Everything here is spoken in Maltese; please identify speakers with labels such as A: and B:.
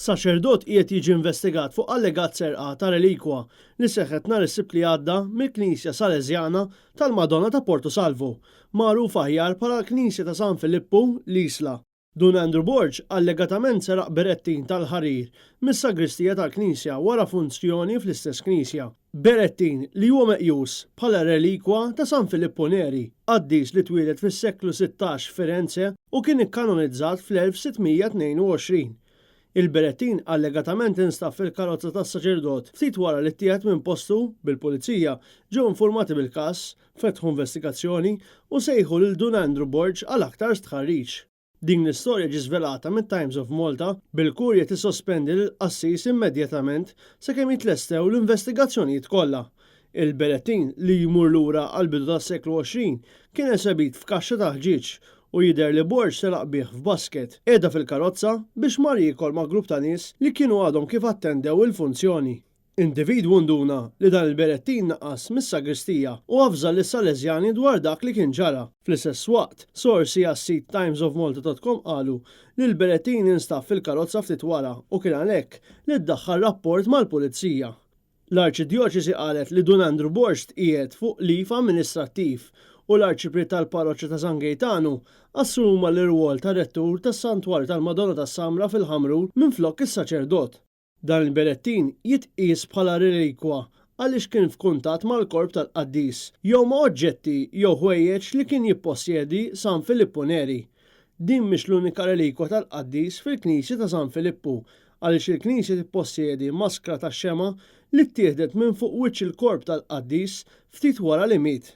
A: Saċerdot qiegħed jiġi investigat fuq allegat serqa ta' relikwa li seħħet nhar is-Sibt li għadda mill-Knisja Salesjana tal-Madonna ta' Porto Salvo, magħruf aħjar bħala l-Knisja ta' San Filippu, l-Isla. Dun Andrew Borg allegatament seraq berettin tal-ħarir mis-sagristija tal-knisja wara funzjoni fl-istess knisja. Berettin li huwa meqjus bħala relikwa ta' San Filippu Neri, qaddis li twieled fis-seklu 16 f'Firenze u kien ikkanonizzat fl-1622. Il-berettin allegatament instab fil-karozza tas-saċerdot ftit wara li ttieħed minn postu, bil-Pulizija ġew infurmati bil-każ, fetħu investigazzjoni u sejħu lil Dun Andrew Borg għal aktar stħarriġ. Din l-istorja ġiet żvelata mit-Times of Malta, bil-Kurja tissospendi lill-qassis immedjatament sakemm jitlestew l-investigazzjonijiet kollha. Il-berettin, li jmur lura għall-bidu tas-seklu 20, kien esebit f'kaxxa tal-ħġieġ u jidher li Borg telaq bih f'basket, qiegħda fil-karozza biex mar jiekol ma' grupp ta' nies li kienu għadhom kif attendew il-funzjoni. Individwu nduna li dan il-berettin naqas mis-sagristija u avża lis-Salesjani dwar dak li kien ġara. Fl-istess waqt, sorsi għas-sit timesofmalta.com qalu li l-berettin instab fil-karozza ftit wara u kien għalhekk li ddaħħal rapport mal-Pulizija. L-Arċidjoċesi qalet li Dun Andrew Borg tqiegħed fuq leave amministrattiv u l-Arċipriet tal-Parroċċa ta' San Gejtanu assuma l-irwol ta' Rettur tas-Santwarju tal-Madonna tas-Samra fil-Ħamrun minflok is-saċerdot. Dan il-berettin jitqies bħala relikwa għaliex kien f'kuntatt mal-korp tal-qaddis jew ma' oġġetti jew ħwejjeġ li kien jippossjedi San Filippu Neri. Din mhix l-unika relikwa tal-qaddis fil-knisja ta' San Filippu għaliex il-knisja tippossjedi maskra tax-xemgħa li ttieħdet minn fuq wiċċ il-korp tal-qaddis ftit wara li miet.